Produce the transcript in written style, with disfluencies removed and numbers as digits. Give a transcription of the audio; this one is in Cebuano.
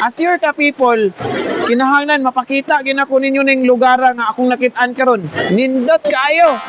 As your ka people, kinahanglan mapakita gyud nako ninyo ning lugar nga akong nakitaan karon. Nindot kaayo.